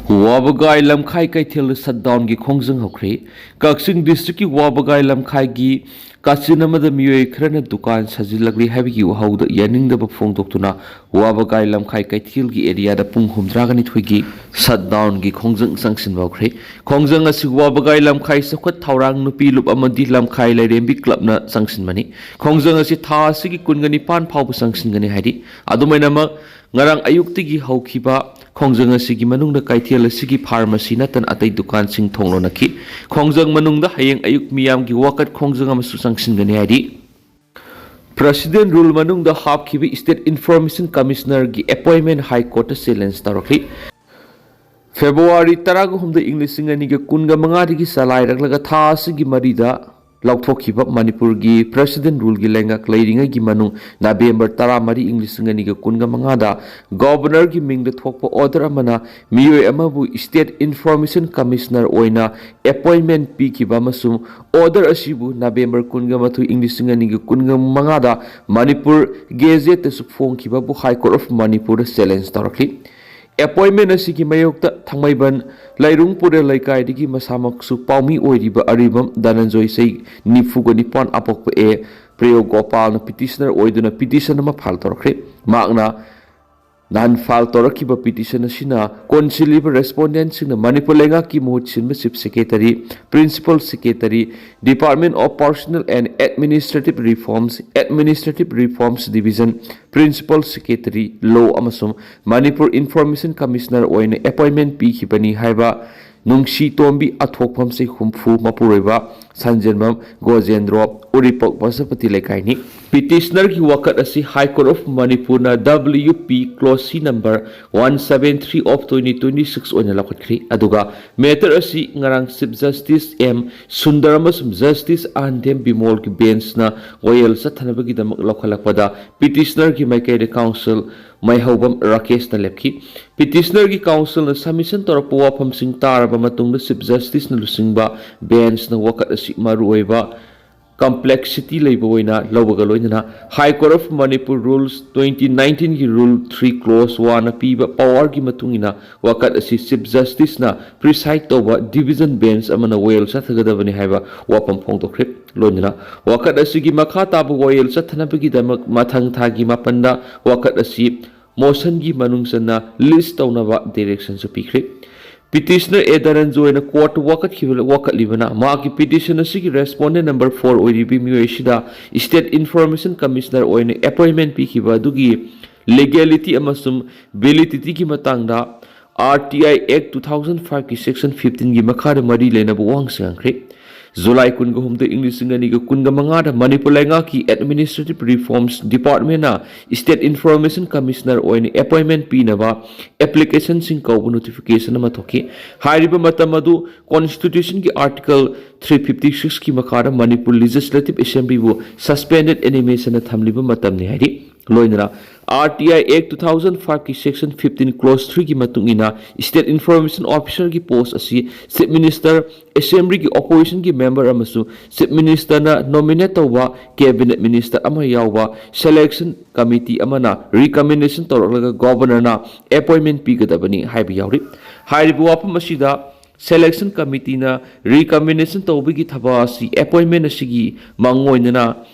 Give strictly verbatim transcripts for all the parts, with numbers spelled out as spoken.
ꯋꯥꯕꯒꯥꯏ ꯂꯝꯈꯥꯏ ꯀꯩꯊꯦꯜꯗ ꯁꯠꯗꯥꯎꯟꯒꯤ ꯈꯣꯡꯖꯪ ꯍꯧꯈ꯭ꯔꯦ꯫ ꯀꯛꯆꯤꯡ ꯗꯤꯁꯇ꯭ꯔꯤꯛꯀꯤ ꯋꯥꯕꯒꯥꯏ ꯂꯝꯈꯥꯏꯒꯤ ꯀꯥꯆꯤꯟ ꯑꯃꯗ ꯃꯤꯑꯣꯏ ꯈꯔꯅ ꯗꯨꯀꯥꯟ ꯁꯥꯖꯤꯜꯂꯛꯂꯤ ꯍꯥꯏꯕꯒꯤ ꯋꯥꯍꯧꯗ ꯌꯥꯅꯤꯡꯗꯕ ꯐꯣꯡꯗꯣꯛꯇꯨꯅ ꯋꯥꯕꯒꯥꯏ ꯂꯝꯈꯥꯏ ꯀꯩꯊꯦꯜꯒꯤ ꯑꯦꯔꯤꯌꯥꯗ ꯄꯨꯡ ꯍꯨꯝꯗ꯭ꯔꯥꯒ ꯅꯤꯊꯣꯏꯒꯤ ꯁꯠꯗꯥꯎꯟꯒꯤ ꯈꯣꯡꯖꯪ ꯆꯪꯁꯤꯟꯕ ꯍꯧꯈ꯭ꯔꯦ꯫ ꯈꯣꯡꯖꯪ ꯑꯁꯤ ꯋꯥꯕꯒꯥꯏ ꯂꯝꯈꯥꯏ ꯆꯥꯎꯈꯠ ꯊꯧꯔꯥꯡ ꯅꯨꯄꯤ ꯂꯨꯞ ꯑꯃꯗꯤ ꯂꯝꯈꯥꯏ ꯂꯥꯏꯔꯦꯝꯕꯤ ꯀ꯭ꯂꯕꯅ ꯆꯪꯁꯤꯟꯕꯅꯤ꯫ ꯈꯣꯡꯖꯪ ꯑꯁꯤ ꯊꯥ ꯑꯁꯤꯒꯤ ꯀꯨꯟꯒ ꯅꯤꯄꯥꯟ ꯐꯥꯎꯕ ꯆꯪꯁꯤꯟꯒꯅꯤ ꯍꯥꯏꯔꯤ꯫ ꯑꯗꯨꯃꯥꯏꯅꯃꯛ, ꯉꯔꯥꯡ ꯑꯌꯨꯛꯇꯒꯤ ꯍꯧꯈꯤꯕ ꯈꯣꯡꯖꯪ ꯑꯁꯤꯒꯤ ꯃꯅꯨꯡꯗ ꯀꯩꯊꯦꯜ ꯑꯁꯤꯒꯤ ꯐꯥꯔꯃꯥꯁꯤ ꯅꯠꯇꯅ ꯑꯇꯩ ꯗꯨꯀꯥꯟꯁꯤꯡ ꯊꯣꯡ ꯂꯣꯟꯅꯈꯤ꯫ ꯈꯣꯡꯖꯪ ꯃꯅꯨꯡꯗ ꯍꯌꯦꯡ ꯑꯌꯨꯛ ꯃꯤꯌꯥꯝꯒꯤ ꯋꯥꯀꯠ ꯈꯣꯡꯖꯪ ꯑꯃꯁꯨ ꯆꯪꯁꯤꯟꯒꯅꯤ ꯍꯥꯏꯔꯤ꯫ ꯄ꯭ꯔꯁꯤꯗꯦꯟ ꯔꯨꯜ ꯃꯅꯨꯡꯗ ꯍꯥꯞꯈꯤꯕ ꯏꯁꯇꯦꯠ ꯏꯟꯐꯣꯔꯃꯦꯁꯟ ꯀꯃꯤꯁꯅꯔꯒꯤ ꯑꯦꯄꯣꯏꯟꯃꯦꯟ ꯍꯥꯏ ꯀꯣꯔꯠꯇ ꯆꯦꯂꯦꯟꯖ ꯇꯧꯔꯛꯂꯤ꯫ ꯐꯦꯕ꯭ꯔꯨꯋꯥꯔꯤ ꯇꯔꯥꯒ ꯍꯨꯝꯗꯣꯏ, ꯏꯪ ꯂꯤꯁꯤꯡ ꯑꯅꯤꯒ ꯀꯨꯟꯒ ꯃꯉꯥꯗꯒꯤ ꯆꯂꯥꯏꯔꯛꯂꯒ ꯊꯥ ꯑꯁꯤꯒꯤ ꯃꯔꯤꯗ ꯂꯥꯎꯊꯣꯛꯈꯤꯕ ꯃꯅꯤꯄꯨꯔꯒꯤ ꯄ꯭ꯔꯁꯤꯗꯦꯟ ꯔꯨꯜꯒꯤ ꯂꯩꯉꯥꯛ ꯂꯩꯔꯤꯉꯩꯒꯤ ꯃꯅꯨꯡ ꯅꯕꯦꯝꯕꯔ ꯇꯔꯥꯃꯔꯤ, ꯏꯪ ꯂꯤꯁꯤꯡ ꯑꯅꯤꯒ ꯀꯨꯟꯒ ꯃꯉꯥꯗ ꯒꯣꯚꯔꯅꯔꯒꯤ ꯃꯤꯡꯗ ꯊꯣꯛꯄ ꯑꯣꯔꯗꯔ ꯑꯃꯅ ꯃꯤꯑꯣꯏ ꯑꯃꯕꯨ ꯏꯁꯇꯦꯠ ꯏꯟꯐꯣꯔꯃꯦꯁꯟ ꯀꯃꯤꯁꯅꯔ ꯑꯣꯏꯅ ꯑꯦꯄꯣꯏꯟꯃꯦꯟ ꯄꯤꯈꯤꯕ ꯑꯃꯁꯨꯡ ꯑꯣꯔꯗꯔ ꯑꯁꯤꯕꯨ ꯅꯕꯦꯝꯕꯔ ꯀꯨꯟꯒ ꯃꯥꯊꯣꯏ, ꯏꯪ ꯂꯤꯁꯤꯡ ꯑꯅꯤꯒ ꯀꯨꯟꯒ ꯃꯉꯥꯗ ꯃꯅꯤꯄꯨꯔ ꯒꯦꯖꯦꯠꯇꯁꯨ ꯐꯣꯡꯈꯤꯕꯕꯨ ꯍꯥꯏ ꯀꯣꯔꯠ ꯑꯣꯐ ꯃꯅꯤꯄꯨꯔꯗ ꯆꯦꯂꯦꯟꯖ ꯇꯧꯔꯛꯂꯤ꯫ ꯑꯦꯄꯣꯏꯟꯃꯦꯟ ꯑꯁꯤꯒꯤ ꯃꯥꯌꯣꯛꯇ ꯊꯥꯡꯃꯩꯕꯟ ꯂꯩꯔꯨꯡ ꯄꯨꯔꯦꯜ ꯂꯩꯀꯥꯏꯗꯒꯤ ꯃꯁꯥꯃꯛꯁꯨ ꯄꯥꯎꯃꯤ ꯑꯣꯏꯔꯤꯕ ꯑꯔꯤꯕꯝ ꯙꯅꯟꯖꯣꯏ, ꯆꯍꯤ ꯅꯤꯐꯨꯒ ꯅꯤꯄꯥꯟ, ꯑꯄꯣꯛꯄ ꯑꯦ ꯄ꯭ꯔꯦꯌꯣ ꯒꯣꯄꯥꯜꯅ ꯄꯤꯇꯤꯁꯅꯔ ꯑꯣꯏꯗꯨꯅ ꯄꯤꯇꯤꯁꯟ ꯑꯃ ꯐꯥꯏꯜ ꯇꯧꯔꯛꯈ꯭ꯔꯦ꯫ ꯃꯍꯥꯛꯅ ꯅꯍꯥꯟ ꯐꯥꯏꯜ ꯇꯧꯔꯛꯈꯤꯕ ꯄꯤꯇꯤꯁꯟ ꯑꯁꯤꯅ ꯀꯣꯟꯁꯤꯜꯂꯤꯕ ꯔꯦꯁꯄꯣꯟꯗꯦꯟꯠꯁꯤꯡꯅ ꯃꯅꯤꯄꯨꯔ ꯂꯩꯉꯥꯛꯀꯤ ꯃꯍꯨꯠ ꯁꯤꯟꯕ chief secretary, principal secretary, Department of Personnel and Administrative Reforms, Administrative Reforms Division, principal secretary, law ꯑꯃꯁꯨꯡ ꯃꯅꯤꯄꯨꯔ ꯏꯟꯐꯣꯔꯃꯦꯁꯟ ꯀꯃꯤꯁꯅꯔ ꯑꯣꯏꯅ ꯑꯦꯄꯣꯏꯟꯃꯦꯟ ꯄꯤꯈꯤꯕꯅꯤ ꯍꯥꯏꯕ ꯅꯨꯡꯁꯤ ꯇꯣꯝꯕꯤ, ꯑꯊꯣꯛꯐꯝ ꯆꯍꯤ ꯍꯨꯝꯐꯨ, ꯃꯄꯨꯔꯣꯏꯕ ꯁꯟꯖꯦꯟꯕꯝ ꯒꯣꯖꯦꯟꯗ꯭ꯔꯣ, ꯎꯔꯤꯄꯣꯛ ꯕꯁꯄꯇꯤ ꯂꯩꯀꯥꯏꯅꯤ꯫ ꯄꯤꯇꯤꯁꯅꯔꯒꯤ ꯋꯥꯀꯠ ꯑꯁꯤ ꯍꯥꯏ ꯀꯣꯔꯠ ꯑꯣꯐ ꯃꯅꯤꯄꯨꯔꯅ W P clause C number one seven three of twenty twenty six ꯑꯣꯏꯅ ꯂꯧꯈꯠꯈ꯭ꯔꯤ꯫ ꯑꯗꯨꯒ ꯃꯦꯇꯔ ꯑꯁꯤ ꯉꯔꯥꯡ ꯆꯤꯐ ꯖꯁꯇꯤꯁ ꯑꯦꯝ ꯁꯨꯟꯗꯔ ꯑꯃꯁꯨꯡ ꯖꯁꯇꯤꯁ ꯑꯥꯟꯗꯦꯝ ꯕꯤꯃꯣꯜꯒꯤ ꯕꯦꯟꯁꯅ ꯋꯥꯌꯦꯜ ꯆꯠꯊꯅꯕꯒꯤꯗꯃꯛ ꯂꯧꯈꯠꯂꯛꯄꯗ ꯄꯤꯇꯤꯁꯅꯔꯒꯤ ꯃꯥꯏꯀꯩꯗ ꯀꯥꯎꯟꯁꯤꯜ ꯃꯥꯏꯍꯧꯕꯝ ꯔꯥꯀꯦꯁꯅ ꯂꯦꯞꯈꯤ꯫ ꯄꯤꯇꯤꯁꯅꯔꯒꯤ ꯀꯥꯎꯟꯁꯤꯜꯅ ꯁꯕꯃꯤꯁꯟ ꯇꯧꯔꯛꯄ ꯋꯥꯐꯝꯁꯤꯡ ꯇꯥꯔꯕ ꯃꯇꯨꯡꯗ ꯆꯤꯐ ꯖꯁꯇꯤꯁꯅ ꯂꯨꯆꯤꯡꯕ ꯕꯦꯟꯁꯅ ꯋꯥꯀꯠ ꯑꯁꯤ ꯃꯔꯨꯑꯣꯏꯕ complexity ꯂꯩꯕ ꯑꯣꯏꯅ ꯂꯧꯕꯒ ꯂꯣꯏꯅꯅ High Court of Manipur Rules twenty nineteenꯒꯤ Rule three Clause oneꯅ ꯄꯤꯕ powerꯒꯤ ꯃꯇꯨꯡ ꯏꯟꯅ ꯋꯥꯀꯠ ꯑꯁꯤ Chief Justiceꯅ preside ꯇꯧꯕ division bench ꯑꯃꯅ ꯋꯥꯌꯦꯜ ꯆꯠꯊꯒꯗꯕꯅꯤ ꯍꯥꯏꯕ ꯋꯥꯐꯝ ꯐꯣꯡꯗꯣꯛꯈ꯭ꯔꯦ꯫ ꯂꯣꯏꯅꯅ ꯋꯥꯀꯠ ꯑꯁꯤꯒꯤ ꯃꯈꯥ ꯇꯥꯕ ꯋꯥꯌꯦꯜ ꯆꯠꯊꯅꯕꯒꯤꯗꯃꯛ ꯃꯊꯪ ꯊꯥꯒꯤ ꯃꯥꯄꯟꯗ ꯋꯥꯀꯠ ꯑꯁꯤ motionꯒꯤ ꯃꯅꯨꯡ ꯆꯟꯅ list ꯇꯧꯅꯕ directionꯁꯨ ꯄꯤꯈ꯭ꯔꯦ꯫ Petitioner ꯑꯦ ꯙꯅꯟꯖꯣꯏꯅ courtꯇ ꯋꯥꯀꯠꯈꯤꯕ, ꯋꯥꯀꯠꯂꯤꯕꯅ ꯃꯍꯥꯛꯀꯤ petition ꯑꯁꯤꯒꯤ respondent number four ꯑꯣꯏꯔꯤꯕ ꯃꯤꯑꯣꯏ ꯑꯁꯤꯗ State Information Commissioner ꯑꯣꯏꯅ appointment ꯄꯤꯈꯤꯕ ꯑꯗꯨꯒꯤ legality ꯑꯃꯁꯨꯡ validityꯒꯤ ꯃꯇꯥꯡꯗ R T I Act two thousand fiveꯀꯤ Section fifteenꯒꯤ ꯃꯈꯥꯗ ꯃꯔꯤ ꯂꯩꯅꯕ ꯋꯥꯍꯪꯁꯤꯡ ꯍꯪꯈ꯭ꯔꯦ꯫ ꯖꯨꯂꯥꯏ ꯀꯨꯟꯒ ꯍꯨꯝꯗꯣꯏ, ꯏꯪ ꯂꯤꯁꯤꯡ ꯑꯅꯤꯒ ꯀꯨꯟꯒ ꯃꯉꯥꯗ ꯃꯅꯤꯄꯨꯔ ꯂꯩꯉꯥꯛꯀꯤ Administrative Reforms Departmentꯅ State Information Commissioner ꯑꯣꯏꯅ appointment ꯄꯤꯅꯕ applicationꯁꯤꯡ ꯀꯧꯕ notification ꯑꯃ ꯊꯣꯛꯈꯤ꯫ ꯍꯥꯏꯔꯤꯕ ꯃꯇꯝ ꯑꯗꯨ Constitutionꯒꯤ Article three fifty sixꯀꯤ ꯃꯈꯥꯗ ꯃꯅꯤꯄꯨꯔ Legislative Assemblyꯕꯨ suspended animationꯗ ꯊꯝꯂꯤꯕ ꯃꯇꯝꯅꯤ ꯍꯥꯏꯔꯤ꯫ ꯂꯣꯏꯅꯅ R T I Act two thousand fiveꯀꯤ Section fifteen Clause threeꯒꯤ ꯃꯇꯨꯡ ꯏꯟꯅ State Information Officerꯒꯤ post ꯑꯁꯤ Chief Minister, Assemblyꯒꯤ oppositionꯒꯤ member ꯑꯃꯁꯨꯡ Chief Ministerꯅ nominate ꯇꯧꯕ Cabinet Minister ꯑꯃ ꯌꯥꯎꯕ selection committee ꯑꯃꯅ recommendation ꯇꯧꯔꯛꯂꯒ Governorꯅ appointment ꯄꯤꯒꯗꯕꯅꯤ ꯍꯥꯏꯕ ꯌꯥꯎꯔꯤ꯫ ꯍꯥꯏꯔꯤꯕ ꯋꯥꯐꯝ ꯑꯁꯤꯗ Selection Committeeꯅ recommendation ꯇꯧꯕꯒꯤ ꯊꯕꯛ ꯑꯁꯤ appointment ꯑꯁꯤꯒꯤ ꯃꯥꯡꯑꯣꯏꯅꯅ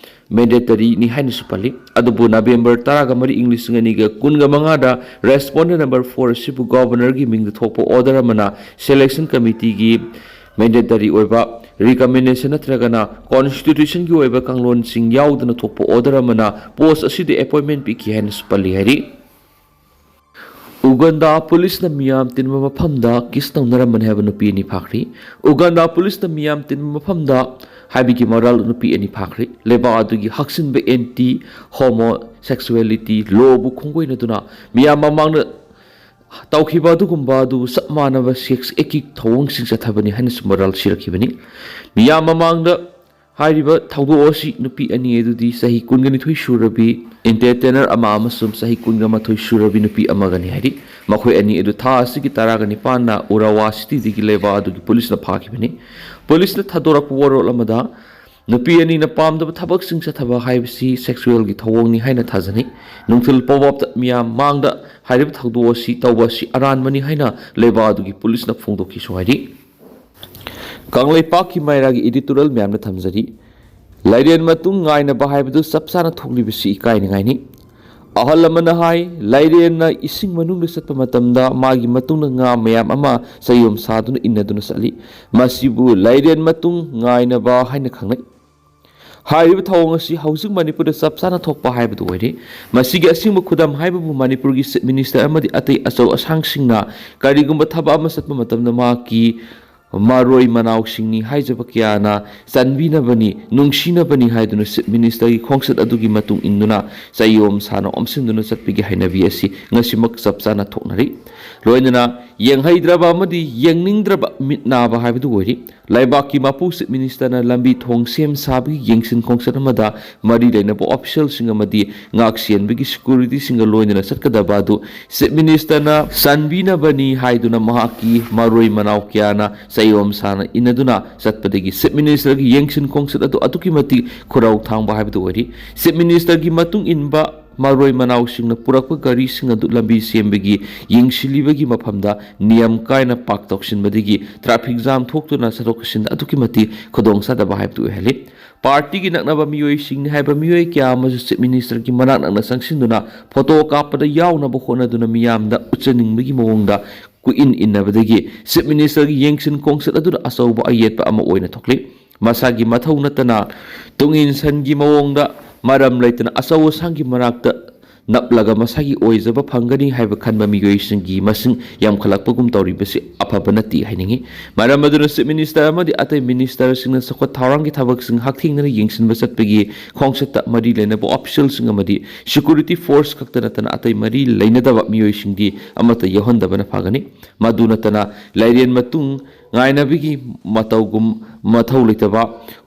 mandatoryꯅꯤ ꯍꯥꯏꯅꯁꯨ ꯄꯜꯂꯤ꯫ ꯑꯗꯨꯕꯨ ꯅꯕꯦꯝꯕꯔ ꯇꯔꯥꯒ ꯃꯔꯤ, ꯏꯪ ꯂꯤꯁꯤꯡ ꯑꯅꯤꯒ ꯀꯨꯟꯒ ꯃꯉꯥꯗ respondent number four ꯑꯁꯤꯕꯨ Governorꯒꯤ ꯃꯤꯡꯗ ꯊꯣꯛꯄ order ꯑꯃꯅ Selection Committeeꯒꯤ mandatory ꯑꯣꯏꯕ recommendation ꯅꯠꯇ꯭ꯔꯒꯅ Constitutionꯒꯤ ꯑꯣꯏꯕ ꯀꯥꯡꯂꯣꯟꯁꯤꯡ ꯌꯥꯎꯗꯅ ꯊꯣꯛꯄ order ꯑꯃꯅ post ꯑꯁꯤꯗ appointment ꯄꯤꯈꯤ ꯍꯥꯏꯅꯁꯨ ꯄꯜꯂꯤ ꯍꯥꯏꯔꯤ꯫ ꯎꯒꯥꯟꯗꯥ ꯄꯨꯂꯤꯁꯅ ꯃꯤꯌꯥꯝ ꯇꯤꯟꯕ ꯃꯐꯝꯗ kiss ꯇꯧꯅꯔꯝꯕꯅꯤ ꯍꯥꯏꯕ ꯅꯨꯄꯤ ꯑꯅꯤ ꯐꯥꯈ꯭ꯔꯤ꯫ ꯎꯒꯥꯟꯗꯥ ꯄꯨꯂꯤꯁꯅ ꯃꯤꯌꯥꯝ ꯇꯤꯟꯕ ꯃꯐꯝꯗ ꯍꯥꯏꯕꯒꯤ ꯃꯔꯥꯜ ꯅꯨꯄꯤ ꯑꯅꯤ ꯐꯥꯈ꯭ꯔꯤ꯫ ꯂꯩꯕꯥꯛ ꯑꯗꯨꯒꯤ ꯍꯛꯆꯤꯟꯕ anti homosexuality lawꯕꯨ ꯈꯣꯡꯒꯣꯏꯅꯗꯨꯅ ꯃꯤꯌꯥꯝ ꯃꯃꯥꯡꯗ ꯇꯧꯈꯤꯕ ꯑꯗꯨꯒꯨꯝꯕ ꯑꯗꯨ ꯆꯞ ꯃꯥꯟꯅꯕ Sex Actꯀꯤ ꯊꯧꯑꯣꯡꯁꯤꯡ ꯆꯠꯊꯕꯅꯤ ꯍꯥꯏꯅꯁꯨ ꯃꯔꯥꯜ ꯁꯤꯔꯛꯈꯤꯕꯅꯤ꯫ ꯃꯤꯌꯥꯝ ꯃꯃꯥꯡꯗ ꯍꯥꯏꯔꯤꯕ ꯊꯧꯗꯣꯛ ꯑꯁꯤ ꯅꯨꯄꯤ ꯑꯅꯤ ꯑꯗꯨꯗꯤ ꯆꯍꯤ ꯀꯨꯟꯒ ꯅꯤꯊꯣꯏ ꯁꯨꯔꯕꯤ entertainer ꯑꯃ ꯑꯃꯁꯨꯡ ꯆꯍꯤ ꯀꯨꯟꯒ ꯃꯥꯊꯣꯏ ꯁꯨꯔꯕꯤ ꯅꯨꯄꯤ ꯑꯃꯒꯅꯤ ꯍꯥꯏꯔꯤ꯫ ꯃꯈꯣꯏ ꯑꯅꯤ ꯑꯗꯨ ꯊꯥ ꯑꯁꯤꯒꯤ ꯇꯔꯥꯒ ꯅꯤꯄꯥꯟꯗ ꯎꯔꯥꯋꯥ cityꯗꯒꯤ ꯂꯩꯕꯥꯛ ꯑꯗꯨꯒꯤ ꯄꯨꯂꯤꯁꯅ ꯐꯥꯈꯤꯕꯅꯤ꯫ ꯄꯨꯂꯤꯁꯅ ꯊꯥꯗꯣꯔꯛꯄ ꯋꯥꯔꯣꯜ ꯑꯃꯗ ꯅꯨꯄꯤ ꯑꯅꯤꯅ ꯄꯥꯝꯗꯕ ꯊꯕꯛꯁꯤꯡ ꯆꯠꯊꯕ ꯍꯥꯏꯕꯁꯤ ꯁꯦꯛꯁꯨꯋꯦꯜꯒꯤ ꯊꯧꯑꯣꯡꯅꯤ ꯍꯥꯏꯅ ꯊꯥꯖꯅꯩ꯫ ꯅꯨꯡꯊꯤꯜ ꯄꯣꯞ ꯑꯞꯇ ꯃꯤꯌꯥꯝ ꯃꯥꯡꯗ ꯍꯥꯏꯔꯤꯕ ꯊꯧꯗꯣꯛ ꯑꯁꯤ ꯇꯧꯕ ꯑꯁꯤ ꯑꯔꯥꯟꯕꯅꯤ ꯍꯥꯏꯅ ꯂꯩꯕꯥꯛ ꯑꯗꯨꯒꯤ ꯄꯨꯂꯤꯁꯅ ꯐꯣꯡꯗꯣꯛꯈꯤꯁꯨ ꯍꯥꯏꯔꯤ꯫ ꯀꯪꯂꯩꯄꯥꯛꯀꯤ ꯃꯩꯔꯥꯒꯤ editorial ꯃꯌꯥꯝꯅ ꯊꯝꯖꯔꯤ꯫ ꯂꯥꯏꯔꯦꯟ ꯃꯇꯨꯡ ꯉꯥꯏꯅꯕ ꯍꯥꯏꯕꯗꯨ ꯆꯞ ꯆꯥꯅ ꯊꯣꯛꯂꯤꯕꯁꯤ ꯏꯀꯥꯏꯅꯤꯡꯉꯥꯏꯅꯤ꯫ ꯑꯍꯜ ꯑꯃꯅ ꯍꯥꯏ, ꯂꯥꯏꯔꯦꯟꯅ ꯏꯁꯤꯡ ꯃꯅꯨꯡꯗ ꯆꯠꯄ ꯃꯇꯝꯗ ꯃꯥꯒꯤ ꯃꯇꯨꯡꯗ ꯉꯥ ꯃꯌꯥꯝ ꯑꯃ ꯆꯌꯣꯝ ꯁꯥꯗꯨꯅ ꯏꯟꯅꯗꯨꯅ ꯆꯠꯂꯤ꯫ ꯃꯁꯤꯕꯨ ꯂꯥꯏꯔꯦꯟ ꯃꯇꯨꯡ ꯉꯥꯏꯅꯕ ꯍꯥꯏꯅ ꯈꯪꯅꯩ꯫ ꯍꯥꯏꯔꯤꯕ ꯊꯧꯑꯣꯡ ꯑꯁꯤ ꯍꯧꯖꯤꯛ ꯃꯅꯤꯄꯨꯔꯗ ꯆꯞ ꯆꯥꯅ ꯊꯣꯛꯄ ꯍꯥꯏꯕꯗꯨ ꯑꯣꯏꯔꯦ꯫ ꯃꯁꯤꯒꯤ ꯑꯁꯦꯡꯕ ꯈꯨꯗꯝ ꯍꯥꯏꯕꯕꯨ ꯃꯅꯤꯄꯨꯔꯒꯤ Chief Minister ꯑꯃꯗꯤ ꯑꯇꯩ ꯑꯆꯧ ꯑꯁꯥꯡꯁꯤꯡꯅ ꯀꯔꯤꯒꯨꯝꯕ ꯊꯕꯛ ꯑꯃ ꯆꯠꯄ ꯃꯇꯝꯗ ꯃꯍꯥꯛꯀꯤ ꯃꯔꯣꯏ ꯃꯅꯥꯎꯁꯤꯡꯅꯤ ꯍꯥꯏꯖꯕ ꯀꯌꯥꯅ ꯆꯟꯕꯤꯅꯕꯅꯤ, ꯅꯨꯡꯁꯤꯅꯕꯅꯤ ꯍꯥꯏꯗꯨꯅ Chief Ministerꯒꯤ ꯈꯣꯡꯆꯠ ꯑꯗꯨꯒꯤ ꯃꯇꯨꯡ ꯏꯟꯗꯨꯅ ꯆꯌꯣꯝ ꯁꯥꯅ ꯑꯣꯝꯁꯤꯟꯗꯨꯅ ꯆꯠꯄꯒꯤ ꯍꯩꯅꯕꯤ ꯑꯁꯤ ꯉꯁꯤꯃꯛ ꯆꯞ ꯆꯥꯅ ꯊꯣꯛꯅꯔꯤ꯫ ꯂꯣꯏꯅꯅ ꯌꯦꯡꯍꯩꯗ꯭ꯔꯕ ꯑꯃꯗꯤ ꯌꯦꯡꯅꯤꯡꯗ꯭ꯔꯕ ꯃꯤꯠ ꯅꯥꯕ ꯍꯥꯏꯕꯗꯨ ꯑꯣꯏꯔꯤ꯫ ꯂꯩꯕꯥꯛꯀꯤ ꯃꯄꯨ Chief Ministerꯅ ꯂꯝꯕꯤ ꯊꯣꯡ ꯁꯦꯝ ꯁꯥꯕꯒꯤ ꯌꯦꯡꯁꯤꯟ ꯈꯣꯡꯆꯠ ꯑꯃꯗ ꯃꯔꯤ ꯂꯩꯅꯕ officialꯁꯤꯡ ꯑꯃꯗꯤ ꯉꯥꯛ ꯁꯦꯟꯕꯒꯤ securityꯁꯤꯡꯒ ꯂꯣꯏꯅꯅ ꯆꯠꯀꯗꯕ ꯑꯗꯨ Chief Ministerꯅ ꯆꯟꯕꯤꯅꯕꯅꯤ ꯍꯥꯏꯗꯨꯅ ꯃꯍꯥꯛꯀꯤ ꯃꯔꯣꯏ ꯃꯅꯥꯎ ꯀꯌꯥꯅ ꯆꯌꯣꯝ ꯁꯥꯅ ꯏꯟꯅꯗꯨꯅ ꯆꯠꯄꯗꯒꯤ Chief Ministerꯒꯤ ꯌꯦꯡꯁꯤꯟ ꯈꯣꯡꯆꯠ ꯑꯗꯨ ꯑꯗꯨꯛꯀꯤ ꯃꯇꯤꯛ ꯈꯨꯔꯧ ꯊꯥꯡꯕ ꯍꯥꯏꯕꯗꯨ ꯑꯣꯏꯔꯤ꯫ Chief Ministerꯒꯤ ꯃꯇꯨꯡ ꯏꯟꯕ ꯃꯔꯣꯏ ꯃꯅꯥꯎꯁꯤꯡꯅ ꯄꯨꯔꯛꯄ ꯒꯥꯔꯤꯁꯤꯡ ꯑꯗꯨ ꯂꯝꯕꯤ ꯁꯦꯝꯕꯒꯤ ꯌꯦꯡꯁꯤꯜꯂꯤꯕꯒꯤ ꯃꯐꯝꯗ ꯅꯤꯌꯝ ꯀꯥꯏꯅ park ꯇꯧꯁꯤꯟꯕꯗꯒꯤ traffic jam ꯊꯣꯛꯇꯨꯅ ꯆꯠꯊꯣꯛ ꯆꯠꯁꯤꯟꯗ ꯑꯗꯨꯛꯀꯤ ꯃꯇꯤꯛ ꯈꯨꯗꯣꯡꯆꯥꯗꯕ ꯍꯥꯏꯕꯗꯨ ꯑꯣꯏꯍꯜꯂꯤ꯫ Partyꯒꯤ ꯅꯛꯅꯕ ꯃꯤꯑꯣꯏꯁꯤꯡꯅꯤ ꯍꯥꯏꯕ ꯃꯤꯑꯣꯏ ꯀꯌꯥ ꯑꯃꯁꯨ Chief Ministerꯒꯤ ꯃꯅꯥꯛ ꯅꯛꯅ ꯆꯪꯁꯤꯟꯗꯨꯅ photo ꯀꯥꯞꯄꯗ ꯌꯥꯎꯅꯕ ꯍꯣꯠꯅꯗꯨꯅ ꯃꯤꯌꯥꯝꯗ ꯎꯠꯆꯅꯤꯡꯕꯒꯤ ꯃꯑꯣꯡꯗ ꯀꯣꯏꯏꯟ ꯏꯟꯅꯕꯗꯒꯤ Chief Ministerꯒꯤ ꯌꯦꯡꯁꯤꯟ ꯈꯣꯡꯆꯠ ꯑꯗꯨꯗ ꯑꯆꯧꯕ ꯑꯌꯦꯠꯄ ꯑꯃ ꯑꯣꯏꯅ ꯊꯣꯛꯂꯤ꯫ ꯃꯁꯥꯒꯤ ꯃꯊꯧ ꯅꯠꯇꯅ ꯇꯨꯡ ꯏꯟꯁꯟꯒꯤ ꯃꯑꯣꯡꯗ ꯃꯔꯝ ꯂꯩꯇꯅ ꯑꯆꯧ ꯑꯁꯥꯡꯒꯤ ꯃꯅꯥꯛꯇ ꯅꯞꯂꯒ ꯃꯁꯥꯒꯤ ꯑꯣꯏꯖꯕ ꯐꯪꯒꯅꯤ ꯍꯥꯏꯕ ꯈꯟꯕ ꯃꯤꯑꯣꯏꯁꯤꯡꯒꯤ ꯃꯁꯤꯡ ꯌꯥꯝꯈꯠꯂꯛꯄꯒꯨꯝ ꯇꯧꯔꯤꯕꯁꯤ ꯑꯐꯕ ꯅꯠꯇꯦ ꯍꯥꯏꯅꯤꯡꯏ꯫ ꯃꯔꯝ ꯑꯗꯨꯅ Chief Minister ꯑꯃꯗꯤ ꯑꯇꯩ ministerꯁꯤꯡꯅ ꯆꯥꯎꯈꯠ ꯊꯧꯔꯥꯡꯒꯤ ꯊꯕꯛꯁꯤꯡ ꯍꯛꯊꯦꯡꯅꯅ ꯌꯦꯡꯁꯤꯟꯕ ꯆꯠꯄꯒꯤ ꯈꯣꯡꯆꯠꯇ ꯃꯔꯤ ꯂꯩꯅꯕ officialꯁꯤꯡ ꯑꯃꯗꯤ security force ꯈꯛꯇ ꯅꯠꯇꯅ ꯑꯇꯩ ꯃꯔꯤ ꯂꯩꯅꯗꯕ ꯃꯤꯑꯣꯏꯁꯤꯡꯗꯤ ꯑꯃꯠꯇ ꯌꯥꯎꯍꯟꯗꯕꯅ ꯐꯒꯅꯤ꯫ ꯃꯗꯨ ꯅꯠꯇꯅ ꯂꯥꯏꯔꯦꯟ ꯃꯇꯨꯡ ꯉꯥꯏꯅꯕꯒꯤ ꯃꯇꯧꯒꯨꯝ ꯃꯊꯧ ꯂꯩꯇꯕ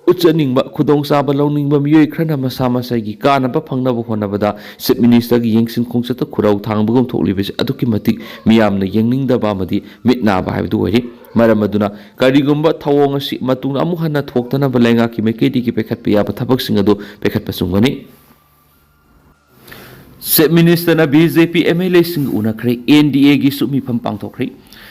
ꯎꯠꯆꯅꯤꯡꯕ, ꯈꯨꯗꯣꯡꯆꯥꯕ ꯂꯧꯅꯤꯡꯕ ꯃꯤꯑꯣꯏ ꯈꯔꯅ ꯃꯁꯥ ꯃꯁꯥꯒꯤ ꯀꯥꯟꯅꯕ ꯐꯪꯅꯕ ꯍꯣꯠꯅꯕꯗ Chief Ministerꯒꯤ ꯌꯦꯡꯁꯤꯟ ꯈꯣꯡꯆꯠꯇ ꯈꯨꯔꯧ ꯊꯥꯡꯕꯒꯨꯝ ꯊꯣꯛꯂꯤꯕꯁꯤ ꯑꯗꯨꯛꯀꯤ ꯃꯇꯤꯛ ꯃꯤꯌꯥꯝꯅ ꯌꯦꯡꯅꯤꯡꯗꯕ ꯑꯃꯗꯤ ꯃꯤꯠ ꯅꯥꯕ ꯍꯥꯏꯕꯗꯨ ꯑꯣꯏꯔꯤ꯫ ꯃꯔꯝ ꯑꯗꯨꯅ ꯀꯔꯤꯒꯨꯝꯕ ꯊꯧꯑꯣꯡ ꯑꯁꯤ ꯃꯇꯨꯡꯗ ꯑꯃꯨꯛ ꯍꯟꯅ ꯊꯣꯛꯇꯅꯕ ꯂꯩꯉꯥꯛꯀꯤ ꯃꯥꯏꯀꯩꯗꯒꯤ ꯄꯥꯏꯈꯠꯄ ꯌꯥꯕ ꯊꯕꯛꯁꯤꯡ ꯑꯗꯨ ꯄꯥꯏꯈꯠꯄ ꯆꯨꯝꯒꯅꯤ꯫ Chief Minister ꯅ B J P M L A ꯁꯤꯡꯒ ꯎꯅꯈ꯭ꯔꯦ, N D A ꯒꯤꯁꯨ ꯃꯤꯐꯝ ꯄꯥꯡꯊꯣꯛꯈ꯭ꯔꯦ꯫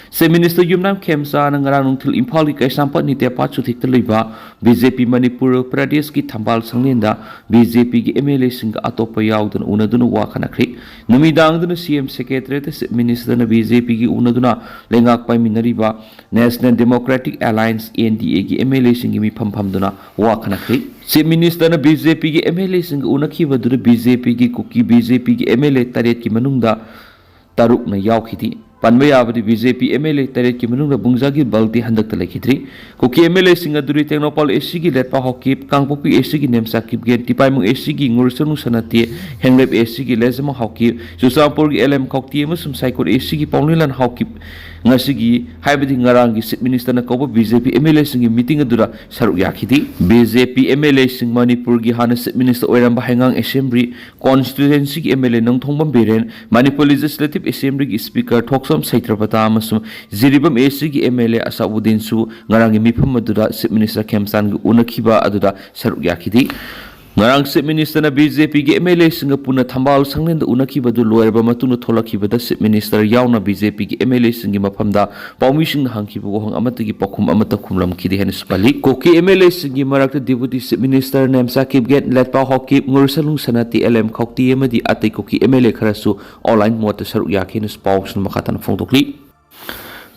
Chief Minister ꯌꯨꯝꯅꯥꯝ ꯈꯦꯝꯆꯥꯅ ꯉꯔꯥꯡ ꯅꯨꯡꯊꯤꯜ ꯏꯝꯐꯥꯜꯒꯤ ꯀꯩꯁꯥꯝꯄꯥꯠ ꯅꯤꯇꯦꯄꯥꯠ ꯆꯨꯊꯤꯛꯇ ꯂꯩꯕ B J P ꯃꯅꯤꯄꯨꯔ ꯄ꯭ꯔꯗꯦꯁꯀꯤ ꯊꯝꯕꯥꯜ ꯁꯪꯂꯦꯟꯗ B J P ꯒꯤ M L A ꯁꯤꯡꯒ ꯑꯇꯣꯞꯄ ꯌꯥꯎꯗꯅ ꯎꯅꯗꯨꯅ ꯋꯥ ꯈꯟꯅꯈ꯭ꯔꯦ꯫ ꯅꯨꯃꯤꯗꯥꯡꯗꯨꯅ C M Secretariat ꯇ Chief Minister ꯅ B J P ꯒꯤ ꯎꯅꯗꯨꯅ ꯂꯩꯉꯥꯛ ꯄꯥꯏꯃꯤꯟꯅꯔꯤꯕ National Democratic Alliance, N D A ꯒꯤ M L A ꯁꯤꯡꯒꯤ ꯃꯤꯐꯝ ꯐꯝꯗꯨꯅ ꯋꯥ ꯈꯟꯅꯈ꯭ꯔꯦ꯫ Chief Minister ꯅ B J P ꯒꯤ M L A ꯁꯤꯡꯒ ꯎꯅꯈꯤꯕꯗꯨꯗ B J P ꯒꯤ ꯀꯨꯀꯤ B J P ꯒꯤ M L A ꯇꯔꯦꯠꯀꯤ ꯃꯅꯨꯡꯗ ꯇꯔꯨꯛꯅ ꯌꯥꯎꯈꯤꯗꯦ꯫ ꯄꯟꯕ ꯌꯥꯕꯗꯤ, B J P M L A ꯇꯔꯦꯠꯀꯤ ꯃꯅꯨꯡꯗ ꯕꯨꯡꯖꯥꯒꯤ ꯕꯜꯗꯤ ꯍꯟꯗꯛꯇ ꯂꯩꯈꯤꯗ꯭ꯔꯤ꯫ ꯀꯨꯀꯤ M L A ꯁꯤꯡ ꯑꯗꯨꯗꯤ ꯇꯦꯡꯅꯧꯄꯥꯜ A C ꯒꯤ ꯂꯦꯠꯄꯥ ꯍꯥꯎꯀꯤꯞ, ꯀꯥꯡꯄꯣꯛꯄꯤ A C ꯒꯤ ꯅꯦꯝꯆꯥ ꯀꯤꯞꯒꯦꯟ, ꯇꯤꯄꯥꯏꯃꯨ A C ꯒꯤ ꯉꯨꯔꯁꯅꯨ ꯁꯅꯥꯇꯦ, ꯍꯦꯡꯂꯦꯞ A C ꯒꯤ ꯂꯦꯖꯃ ꯍꯥꯎꯀꯤꯞ, ꯆꯨꯔꯆꯥꯟꯄꯨꯔꯒꯤ L M ꯈꯧꯇꯦ ꯑꯃꯁꯨꯡ ꯁꯥꯏꯀꯣꯠ A C ꯒꯤ ꯄꯥꯎꯅꯤꯂꯥꯟ ꯍꯥꯎꯀꯤꯞ ꯉꯁꯤꯒꯤ, ꯍꯥꯏꯕꯗꯤ ꯉꯔꯥꯡꯒꯤ Chief Minister ꯅ ꯀꯧꯕ B J P M L A ꯁꯤꯡꯒꯤ meeting ꯑꯗꯨꯗ ꯁꯔꯨꯛ ꯌꯥꯈꯤꯗꯦ꯫ B J P M L A ꯁꯤꯡ ꯃꯅꯤꯄꯨꯔꯒꯤ ꯍꯥꯟꯅ Chief Minister ꯑꯣꯏꯔꯝꯕ ꯍꯩꯉꯥꯡ Assembly Constituency ꯒꯤ M L A Nongthongbam Biren, Manipur Legislative Assembly ꯒꯤ Speaker ꯊꯣꯛꯆꯣꯝ ꯁꯩꯇ꯭ꯔꯄꯇꯥ ꯑꯃꯁꯨꯡ ꯖꯤꯔꯤꯕꯥꯝ A C ꯒꯤ M L A ꯑꯁꯥꯎꯗꯤꯟꯁꯨ ꯉꯔꯥꯡꯒꯤ ꯃꯤꯐꯝ ꯑꯗꯨꯗ Chief Minister ꯈꯦꯝꯆꯥꯟꯒ ꯎꯅꯈꯤꯕ ꯑꯗꯨꯗ ꯁꯔꯨꯛ ꯌꯥꯈꯤꯗꯦ꯫ ꯉꯔꯥꯡ Chief Minister ꯅ B J P ꯒꯤ M L A ꯁꯤꯡꯒ ꯄꯨꯟꯅ ꯊꯝꯕꯥꯜ ꯁꯪꯂꯦꯟꯗ ꯎꯅꯈꯤꯕꯗꯨ ꯂꯣꯏꯔꯕ ꯃꯇꯨꯡꯗ ꯊꯣꯛꯂꯛꯈꯤꯕꯗ Chief Minister ꯌꯥꯎꯅ B J P ꯒꯤ M L A ꯁꯤꯡꯒꯤ ꯃꯐꯝꯗ ꯄꯥꯎꯃꯤꯁꯤꯡꯅ ꯍꯪꯈꯤꯕ ꯋꯥꯍꯪ ꯑꯃꯠꯇꯒꯤ ꯄꯥꯎꯈꯨꯝ ꯑꯃꯠꯇ ꯈꯨꯝꯂꯝꯈꯤꯗꯦ ꯍꯥꯏꯅꯁꯨ ꯄꯜꯂꯤ꯫ ꯀꯨꯀꯤ M L A ꯁꯤꯡꯒꯤ ꯃꯔꯛꯇ Deputy Chief Minister Nemcha Kipgen, ꯂꯦꯠꯄꯥ Haokip, ꯉꯨꯔꯁꯂꯨꯡ ꯁꯅꯥꯇꯤ, L M ꯈꯧꯇꯦ ꯑꯃꯗꯤ ꯑꯇꯩ ꯀꯨꯀꯤ M L A ꯈꯔꯁꯨ online mode ꯇ ꯁꯔꯨꯛ ꯌꯥꯈꯤ ꯍꯥꯏꯅꯁꯨ ꯄꯥꯎꯁꯤꯡꯅ ꯃꯈꯥ ꯇꯥꯅ ꯐꯣꯡꯗꯣꯛꯂꯤ꯫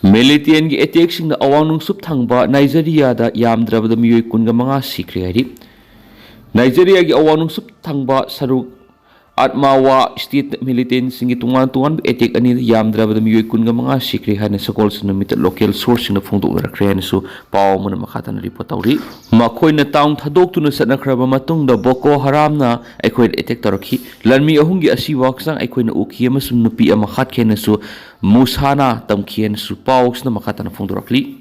Militant ꯒꯤ attack ꯁꯤꯡꯅ ꯑꯋꯥꯡ ꯅꯣꯡꯆꯨꯞ ꯊꯪꯕ ꯅꯥꯏꯖꯔꯤꯌꯥꯗ ꯌꯥꯝꯗ꯭ꯔꯕꯗ ꯃꯤꯑꯣꯏ ꯀꯨꯟꯒ ꯃꯉꯥ ꯁꯤꯈ꯭ꯔꯦ ꯍꯥꯏꯔꯤ꯫ ꯅꯥꯏꯖꯔꯤꯌꯥꯒꯤ ꯑꯋꯥꯡ ꯅꯣꯡꯆꯨꯞ ꯊꯪꯕ ꯁꯔꯨꯛ ꯑꯠꯃꯥꯋꯥ state ꯇ militant ꯁꯤꯡꯒꯤ ꯇꯣꯉꯥꯟ ꯇꯣꯉꯥꯟꯕ attack ꯑꯅꯤꯗ ꯌꯥꯝꯗ꯭ꯔꯕꯗ ꯃꯤꯑꯣꯏ ꯀꯨꯟꯒ ꯃꯉꯥ ꯁꯤꯈ꯭ꯔꯦ ꯍꯥꯏꯅ ꯁꯒꯣꯜꯁꯦꯜ ꯅꯨꯃꯤꯠꯇ local source ꯁꯤꯡꯅ ꯐꯣꯡꯗꯣꯛꯅꯔꯛꯈ꯭ꯔꯦ ꯍꯥꯏꯅꯁꯨ ꯄꯥꯎ ꯑꯃꯅ ꯃꯈꯥ ꯇꯥꯅ report ꯇꯧꯔꯤ꯫ ꯃꯈꯣꯏꯅ town ꯊꯥꯗꯣꯛꯇꯨꯅ ꯆꯠꯅꯈ꯭ꯔꯕ ꯃꯇꯨꯡꯗ ꯕꯣꯀꯣ ꯍꯔꯥꯝꯅ ꯑꯩꯈꯣꯏꯗ attack ꯇꯧꯔꯛꯈꯤ꯫ ꯂꯥꯟꯃꯤ ꯑꯍꯨꯝꯒꯤ ꯑꯁꯤꯕ ꯍꯛꯆꯥꯡ ꯑꯩꯈꯣꯏꯅ ꯎꯈꯤ ꯑꯃꯁꯨꯡ ꯅꯨꯄꯤ ꯑꯃ ꯍꯥꯠꯈꯤ ꯍꯥꯏꯅꯁꯨ ꯃꯨꯁꯥꯅ ꯇꯝꯈꯤ ꯍꯥꯏꯅꯁꯨ ꯄꯥꯎꯁꯤꯅ ꯃꯈꯥ ꯇꯥꯅ ꯐꯣꯡꯗꯣꯔꯛꯂꯤ꯫